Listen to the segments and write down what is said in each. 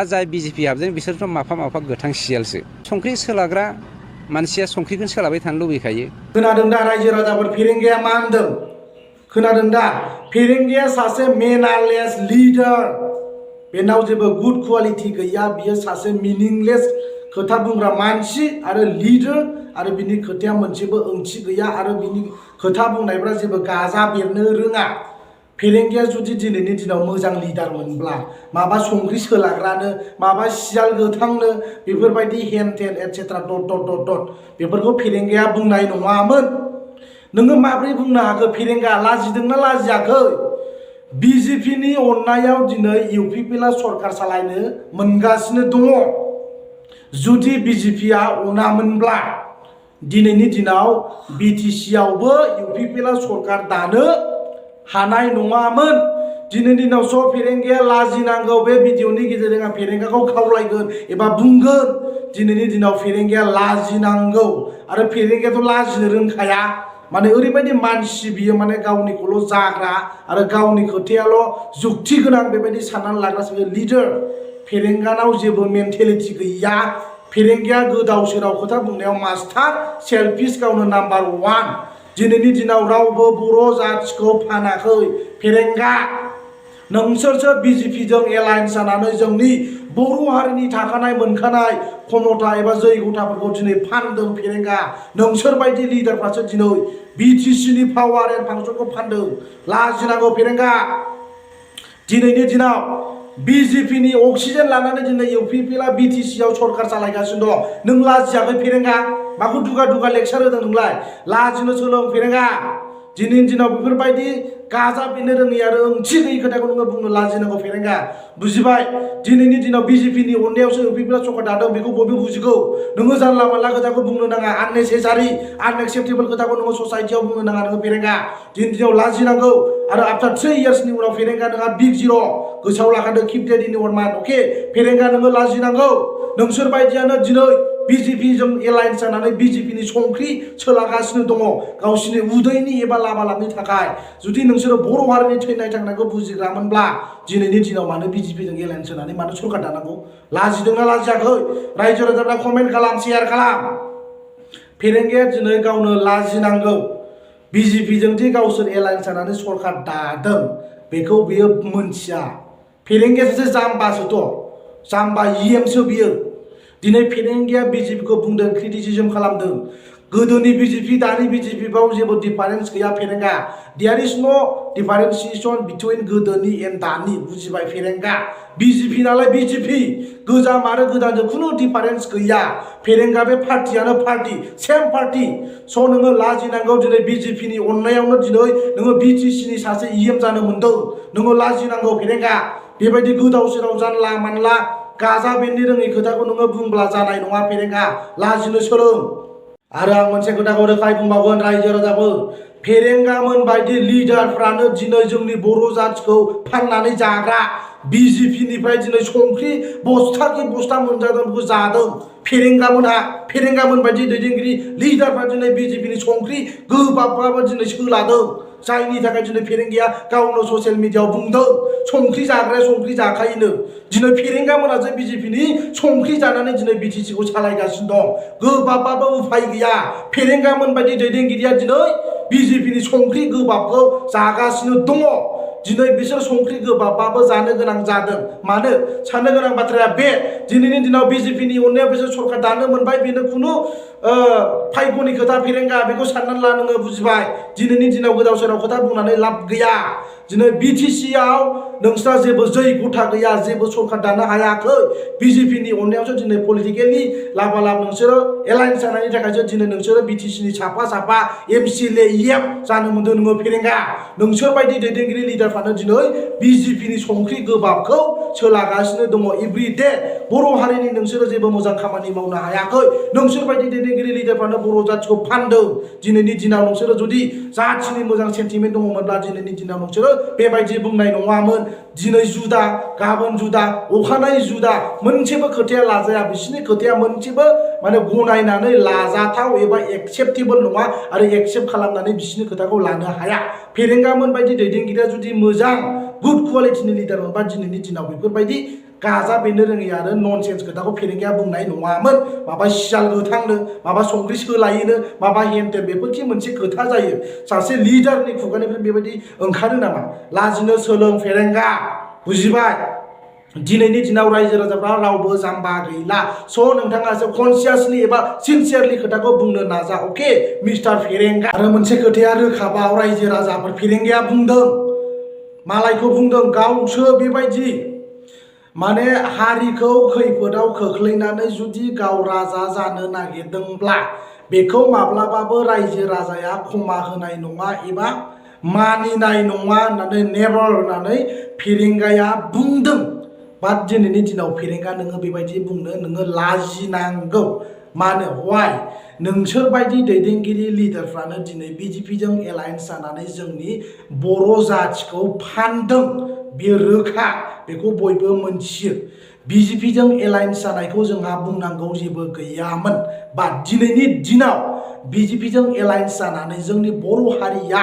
जाय बिजेपि हाबदों बिसोरथ' माफा माफा गोथां सियालसो संख्रि सोलाग्रा मानसिया संख्रिखौनो सोलाबाय थानो लुबैखायो। खोनादों दा रायजो राजाफोर फेरेंगाया मा होनदों? खोनादों दा? फेरेंगाया सासे मेनारलेस लिडार, बेनाव जेबो गुड क्वालिटी गैया, बियो सासे मिनिंलेस खोथा बुंग्रा मानसि आरो लिडार, आरो बिनि खोथाया मोनसेबो ओंथि गैया आरो बिनि खोथा बुंनायफ्रा जेबो गाजा बेरनो रोङा। फेरेंगाया जुदि दिनैनि दिनाव मोजां लिडार मोनब्ला माबा संख्रि सोलाग्रानो माबा सियाल गोथांनो बेफोरबायदि हेन ten etcetera dot dot dot dot बेफोरखौ फेरेंगाया बुंनाय नङामोन। नोङो माब्रै बुंनो हाखो? फेरेंगा लाजिदोंना लाजियाखै? बिजेपिनि अननायाव दिनै इउपिपिएलआ सरकार सालायनो मोनगासिनो दङ। जुदि बिजेपिआ अनामोनब्ला दिनैनि दिनाव बिटिसिआवबो इउपिपिएलआ सरकार दानो हानाय नङामोन। दिनैनि दिनाव फेरेंगाया लाजिनांगौ। बे भिडिअनि गेजेरजों आं फेरेंगाखौ खावलायगोन एबा बुंगोन, दिनैनि दिनाव फेरेंगाया लाजिनांगौ। आरो फेरेंगायाथ' लाजिनो रोंखाया, माने ओरैबायदि मानसि बियो, माने गावनिखौल' जाग्रा आरो गावनि खोथायाल' जुक्ति गोनां बेबायदि साननानै लाग्रा सासे लिडार। फेरेंगानाव जेबो मेन्टेलिटि गैया। फेरेंगाया गोदाव सोराव खोथा बुंनायाव मास्टार, सेल्फिश, गावनो नाम्बार 1। दिनैनि दिनाव रावबो बर' जाथिखौ फानाखै। फेरेंगा नोंसोरसो बिजेपिजों एलायन्स जानानै जोंनि बर' हारिनि थाखानाय मोनखानाय क्षमता एबा जयगथाफोरखौ दिनै फानदों। फेरेंगा नोंसोरबायदि लिडारफ्रासो दिनै बिटिसिनि पावार एन्ड फांसनखौ फानदों। लाजिनांगौ फेरेंगा। दिनैनि दिनाव बिजेपिनि अक्सिजेन लानानै दिनै इउपिपिएलआ बिटिसिआव सरकार सालायगासिनो दं। नों लाजियाखै फेरेंगा? माखौ दुगा दुगा लेक्सार होदों नोंलाय? लाजिनो सोलों फेरेंगा। दिनैनि दिनाव बेफोरबायदि गाजा बेरनो रोङै आरो ओंथि गैयै खोथाखौ नोङो बुंनो लाजिनांगौ फेरेंगा। बुजिबाय? दिनैनि दिनाव बिजेपिनि अननायावसो इउपिपिएलआ सरकार दादों, बेखौ बयबो बुजिगौ। नोङो जानला मानला खोथाखौ बुंनो नाङा। आननेसेसारि आनएक्सेप्टेबल खोथाखौ नोङो ससाइटियाव बुंनो नाङा नोङो फेरेंगा। दिनैनि दिनाव लाजिनांगौ। आरो आफ्टार 3 इयार्सनि उनाव फेरेंगा नोंहा बिग जिर'। गोसोआव लाखादो, किप डेट इन इउर माइन्ड। अके फेरेंगा, नोङो लाजिनांगौ। नोंसोर बायदियानो दिनै बिजेपिजों एलायन्स जानानै बिजेपिनि संख्रि सोलागासिनो दङ गावसिनि उदैनि एबा लाबालाबनि थाखाय। जुदि नोंसोरो बर' हारिनि थैनाय थांनायखौ बुजिग्रामोनब्ला दिनैनि दिनाव मानो बिजेपिजों एलायन्स जानानै मानो सरकार दानांगौ? लाजिदोंना लाजियाखै? रायजो राजाफ्रा कमेन्ट खालाम, शेयार खालाम। फेरेंगाया दिनै गावनो लाजिनांगौ। बिजेपिजों दि गावसोर एलायन्स जानानै सरकार दादों बेखौ बियो मोनथिया। फेरेंगाया सासे जाम्बासोथ', जाम्बा इएमसो बियो। दिनै फेरेंगाया बिजेपिखौ बुंदों, क्रिटिसिजम खालामदों। गोदोनि बिजेपि दानि बिजेपिआव जेबो डिफारेन्स गैया फेरेंगा। देयार इज न' डिफारेन्सिएसन बिटुइन गोदोनि एन्ड दानि। बुजिबाय फेरेंगा? बिजेपि नालाय बिजेपि, गोजाम आरो गोदानजों खुनु डिफारेन्स गैया। फेरेंगा बे पार्टियानो पार्टि, सेम पार्टि। स' नोङो लाजिनांगौ। दिनै बिजेपिनि अननायावनो दिनै नोङो बिटिसिनि सासे इएम जानो मोन्दों। नोङो लाजिनांगौ फेरेंगा। बेबायदि गोदाव सोराव जानला मानला गाजा बेरनो रोङै खोथाखौ नोङो बुंब्ला जानाय नङा फेरेंगा। लाजिनो सोलों। आरो आं मोनसे खोथाखौ रोखायै बुंबावगोन रायजो राजाफोर, फेरेंगामोन बायदि लिडारफ्रानो दिनै जोंनि बर' जाथिखौ फाननानै जाग्रा। बिजेपिनिफ्राय दिनै संख्रि बस्था कि बस्था मोनजादों, बेखौ जादों फेरेंगामोनहा। फेरेंगामोन बायदि दैदेनगिरि लिडारफ्रा दिनै बिजेपिनि संख्रि गोबाबबाबो दिनै सोलादों। जायनि थाखाय दिनै फेरेंगाया गावनो ससियेल मिडियाआव बुंदों, संख्रि जाग्राया संख्रि जाखायोनो। दिनै फेरेंगामोनासो बिजेपिनि संख्रि जानानै दिनै बिटिसिखौ सालायगासिनो दं। गोबाबबाबो उफाय गैया। फेरेंगामोन बायदि दैदेनगिरिया दिनै बिजेपिनि संख्रि गोबाबखौ जागासिनो दङ। दिनै बिसोर संख्रि गोबाबबाबो जानो गोनां जादों। मानो? साननो गोनां बाथ्राया बे, दिनैनि दिनाव बिजेपिनि अननायाव बिसोर सरकार दानो मोनबाय, बेनो खुनु फायग'नि खोथा फेरेंगा। बेखौ साननानै ला नोङो। बुजिबाय? दिनैनि दिनाव गोदाव सोराव खोथा बुंनानै लाब गैया। दिनै बिटिसिआव नोंस्रा जेबो जयगथा गैया, जेबो सरकार दानो हायाखै। बिजेपिनि अननायावसो दिनै पलिटिकेलि लाबालाब नोंसोरो एलायन्स जानायनि थाखायसो दिनै नोंसोरो बिटिसिनि साफा साफा एमसिएलए इएम जानो मोन्दों नोङो फेरेंगा। नोंसोर बायदि दैदेनगिरि लिडारफ्रानो दिनै बिजेपिनि संख्रि गोबाबखौ सोलागासिनो दङ एभ्रिडे। बर' हारिनि नोंसोरो जेबो मोजां खामानि मावनो हायाखै। नोंसोर बायदि दैदेनगिरि लिडारफ्रानो बर' जाथिखौ फानदों। दिनैनि दिनाव नोंसोरो जुदि जाथिनि मोजां सेन्टिमेन्ट दङमोनब्ला दिनैनि दिनाव नोंसोरो बेबायदि बुंनाय नङामोन। दिनै जुदा, गाबोन जुदा, अखानायै जुदा, मोनसेबो खोथाया लाजाया। बिसोरनि खोथाया मोनसेबो माने गनायनानै लाजाथाव एबा एक्सेप्टेबोल नङा आरो एक्सेप्ट खालामनानै बिसोरनि खोथाखौ लानो हाया। फेरेंगामोन बायदि दैदेनगिरिया जुदि मोजां गुड क्वालिटिनि लिडार मोनबा दिनैनि दिनाव बेफोरबायदि गाजा बेनो रोङि आरो ननसेन्स खोथाखौ फेरेंगाया बुंनाय नङामोन माबा सियाल गोथांनो माबा संख्रि सोलायोनो माबा हेमटेन बेफोरखि मोनसे खोथा जायो सासे लिडारनि खुगानिफ्राय बेबायदि ओंखारो नामा लाजिनो सोलों फेरेंगा बुजिबाय दिनैनि दिनाव रायजो राजाफ्रा रावबो जाम्बा गैला स' नोंथाङा कनसियासलि एबा सिनसियारलि खोथाखौ बुंनो नाजा अके मिस्टार फेरेंगा आरो मोनसे खोथाया रोखाबाव रायजो राजाफोर फेरेंगाया बुंदों मालायखौ बुंदों गावसो बेबायदि माने हारिखौ खैफोदाव खोख्लैनानै जुदि गाव राजा जानो नागिरदोंब्ला बेखौ माब्लाबाबो रायजो राजाया क्षमा होनाय नङा एबा मानिनाय नङा होननानै नेभार होननानै फेरेंगाया बुंदों बाट दिनैनि दिनाव फेरेंगा नोङो बेबायदि बुंनो नोङो लाजिनांगौ मानो वाइ नोंसोर बायदि दैदेनगिरि लिडारफ्रानो दिनै बिजेपिजों एलायन्स जानानै जोंनि बर' जाथिखौ फानदों बेयो रोखा बेखौ बयबो मोनथियो बिजेपिजों एलायन्स जानायखौ जोंहा बुंनांगौ जेबो गैयामोन बाट दिनैनि दिनाव बिजेपिजों एलायन्स जानानै जोंनि बर' हारिया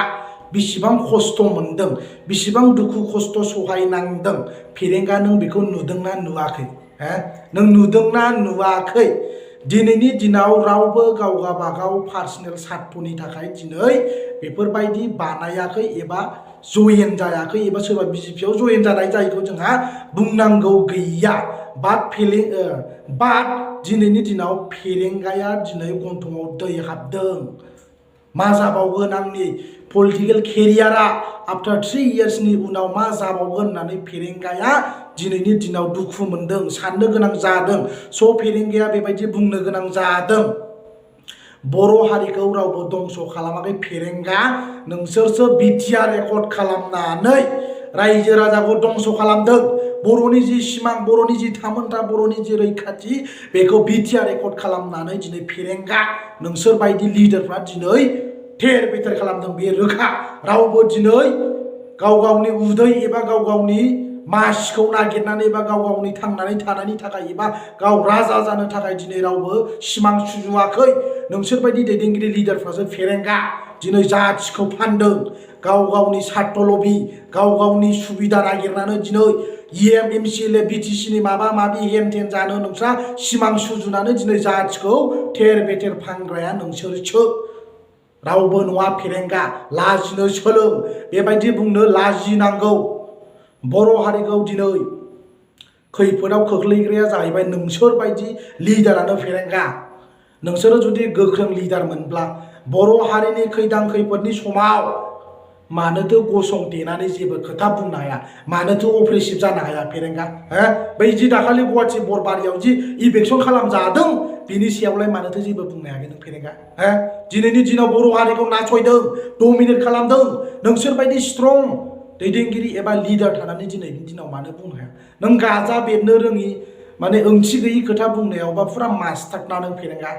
बेसेबां खस्थ' मोनदों बेसेबां दुखु खस्थ' सहायनांदों फेरेंगा नों बेखौ नुदोंना नुवाखै नों नुदोंना नुवाखै दिनैनि दिनाव रावबो गाव गावबागाव पार्सनेल स्वार्थनि थाखाय दिनै बेफोरबायदि बानायाखै एबा जयेन जायाखै एबा सोरबा बिजेपियाव जयेन जानाय जायखौ जोंहा बुंनांगौ गैया बाट दिनैनि दिनाव फेरेंगाया दिनै गन्थङाव दै हाबदों मा जाबावगोन आंनि पलिटिकेल केरियारा आफ्टार 3 इयार्सनि उनाव मा जाबावगोन होननानै फेरेंगाया दिनैनि दिनाव दुखु मोनदों साननो गोनां जादों स' फेरेंगाया बेबायदि बुंनो गोनां जादों बर' हारिखौ रावबो दंस' खालामाखै फेरेंगा नोंसोरसो बिटिआर रेकर्ड खालामनानै रायजो राजाखौ दंस' खालामदों बर'नि जि सिमां बर'नि जि थामोनथा बर'नि जि रैखाथि बेखौ बिटिआर रेकर्ड खालामनानै दिनै फेरेंगा नोंसोर बायदि लिडारफ्रा दिनै थेर बेथेर खालामदों बे रोखा रावबो दिनै गाव गावनि उदै एबा गाव गावनि मासिखौ नागिरनानै एबा गाव गावनि थांनानै थानायनि थाखाय एबा गाव राजा जानो थाखाय दिनै रावबो सिमां सुजुवाखै नोंसोर बायदि दैदेनगिरि लिडारफ्रासो फेरेंगा दिनै जाथिखौ फानदों गाव गावनि स्वार्थ लबि गाव गावनि सुबिदा नागिरनानै दिनै इएम एमसिएलए बिटिसिनि माबा माबि हेन टेन जानो नोंस्रा सिमां सुजुनानै दिनै जाथिखौ थेर बेथेर फानग्राया नोंसोरसो रावबो नङा फेरेंगा लाजिनो सोलों बेबायदि बुंनो लाजिनांगौ बर' हारिखौ दिनै खैफोदाव खोख्लैग्राया जाहैबाय नोंसोर बायदि लिडारानो फेरेंगा नोंसोरो जुदि गोख्रों लिडार मोनब्ला बर' हारिनि खैदां खैफोदनि समाव मानोथो गसंथेनानै जेबो खोथा बुंनो हाया मानोथो अप्रेसिभ जानो हाया फेरेंगा बै जि दाखालि गुवाहाटि बरबारियाव जि इभेक्सन खालामजादों बिनि सायावलाय मानोथो जेबो बुंनो हायाखै नों फेरेंगा दिनैनि दिनाव बर' हारिखौ नासयदों डमिनेट खालामदों नोंसोर बायदि स्ट्रं दैदेनगिरि एबा लिडार थानानै दिनैनि दिनाव मानो बुंनो हाया नों गाजा बेरनो रोङि माने ओंथि गैयि खोथा बुंनायावबा फुरा मास्टारना नों फेरेंगा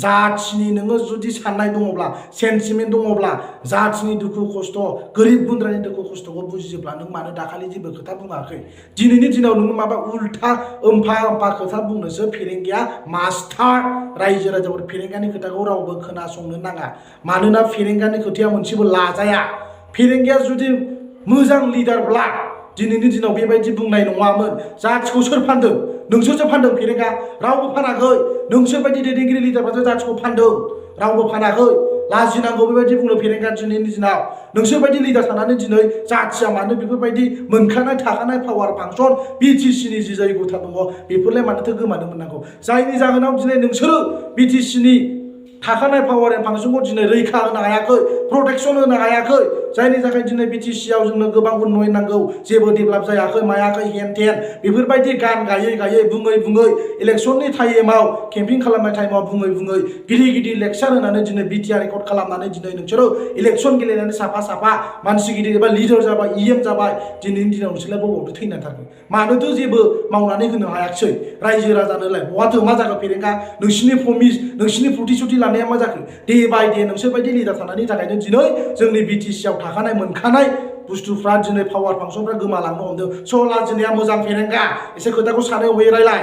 जाथिनि नोङो जुदि साननाय दङब्ला सेन्टिमेन्ट दङब्ला जाथिनि दुखु खस्थ' गोरिब गुन्द्रानि दुखु खस्थ'खौ बुजियोब्ला नों मानो दाखालि जेबो खोथा बुङाखै दिनैनि दिनाव नोङो माबा उल्था ओमफा खोथा बुंनोसो फेरेंगाया मास्टार रायजो राजाफोर फेरेंगानि खोथाखौ रावबो खोनासंनो नाङा मानोना फेरेंगानि खोथाया मोनसेबो लाजाया फेरेंगाया जुदि मोजां लिडारब्ला दिनैनि दिनाव बेबायदि बुंनाय नङामोन जाथिखौ सोर फानदों नोंसोरसो फानदों फेरेंगा रावबो फानाखै नोंसोर बायदि दैदेनगिरि लिडारफ्रासो जाथिखौ फानदों रावबो फानाखै लाजिनांगौ बेबायदि बुंनो फेरेंगा दिनैनि दिनाव नोंसोर बायदि लिडार थानानै दिनै जाथिया मानो बेफोरबायदि मोनखानाय थाखानाय पावार फांसन बिटिसिनि जि जयग'था दङ बेफोरलाय मानोथो गोमानो मोननांगौ जायनि जाहोनाव दिनै नोंसोरो बिटिसिनि थाखानाय पावार एन्ड फांसनखौ दिनै रैखा होनो हायाखै प्रटेक्सन होनो हायाखै जायनि थाखाय दिनै बिटिसिआव जोंनो गोबां उन्नयन नांगौ जेबो डेभेलप जायाखै मायाखै हेन टेन बेफोरबायदि गान गायै गायै बुङै इलेक्सननि टाइमाव केम्पिं खालामनाय टाइमाव बुङै गिदिर लेक्सार होनानै दिनै बिटिआर रेकर्ड खालामनानै दिनै नोंसोरो इलेक्सन गेलेनानै साफा मानसि गिदिर एबा लिडार जाबाय इएम जाबाय दिनैनि दिनाव नोंसोरलाय बबावथो थैनानै थागोन मानोथो जेबो मावनानै होनो हायाखिसै रायजो राजानोलाय बहाथो मा जागोन फेरेंगा नोंसिनि प्रमिस नोंसिनि प्रतिश्रुति लानाया मा जाखो डे बाय डे नोंसोर बायदि लिडार थानायनि थाखायनो दिनै जोंनि बिटिसिआव थाखानाय मोनखानाय बुस्थुफ्रा दिनै पावार फांसनफ्रा गोमालांनो हमदों स' लाजिनाया मोजां फेरेंगा एसे खोथाखौ सानै हयै रायलाय